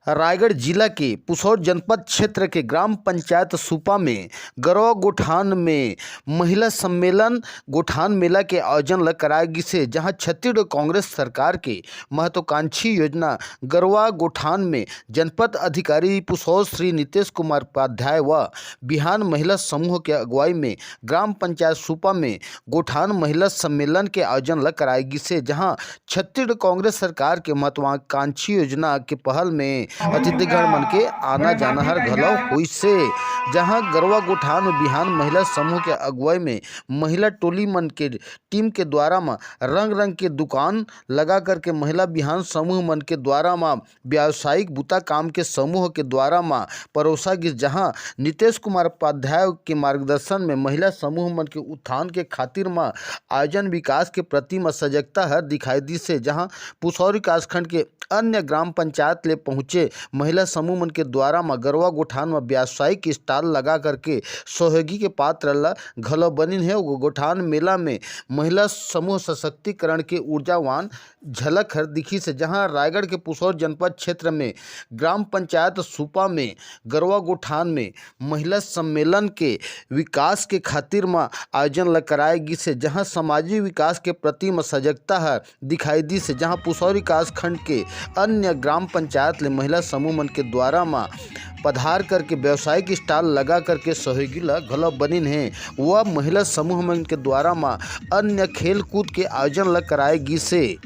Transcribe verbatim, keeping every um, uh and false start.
रायगढ़ जिला के पुसौर जनपद क्षेत्र के ग्राम पंचायत सुपा में गरवा गोठान में महिला सम्मेलन गोठान मेला के आयोजन ल कराए गिस हे, जहां छत्तीसगढ़ कांग्रेस सरकार के महत्वाकांक्षी योजना गरवा गोठान में जनपद अधिकारी पुसौर श्री नितेश कुमार उपाध्याय व बिहान महिला समूह के अगुवाई में ग्राम पंचायत सुपा में गोठान महिला सम्मेलन के आयोजन ल कराए गिस हे, जहां छत्तीसगढ़ कांग्रेस सरकार के महत्वाकांक्षी योजना के पहल में अतिथिगण मन के आना जाना हर घलो होइस हे, जहां गरवा गोठान में बिहान महिला समूह के अगुवाई में महिला टोली मन के टीम के द्वारा म रंग रंग के दुकान लगा करके महिला बिहान समूह मन के द्वारा म व्यावसायिक बुता काम के समूह के द्वारा म परोसा गिस, जहां नितेश कुमार उपाध्याय के मार्गदर्शन में महिला समूह मन के उत्थान के खातिर म आयोजन विकास के प्रति म सजगता हर दिखाई दिस हे, जहां पुसौर विकासखंड के अन्य ग्राम पंचायत ले पहुंचे महिला समूह मन के द्वारा म गरवा गोठान म व्यावसायिक स्टॉल लगा करके सहयोगी के पात्र ल घलो बनिन हे। गो-, गोठान मेला में महिला समूह सशक्तिकरण के ऊर्जावान झलक हर दिखिस हे, जहां रायगढ़ के पुसौर जनपद क्षेत्र में ग्राम पंचायत सुपा में गरवा गोठान में महिला सम्मेलन के विकास के खातिर म आयोजन ल कराए गिस हे, जहां सामाजिक विकास के प्रति म सजगता हर दिखाई दिस हे, जहां पुसौर विकास खंड के अन्य ग्राम पंचायत ले महिला समूह मन के द्वारा म पधार करके व्यावसायिक स्टॉल लगा करके सहयोगी ल घलो बनिन हे। व महिला समूह मन के द्वारा म अन्य खेल कूद के आयोजन ल कराए गिस हे।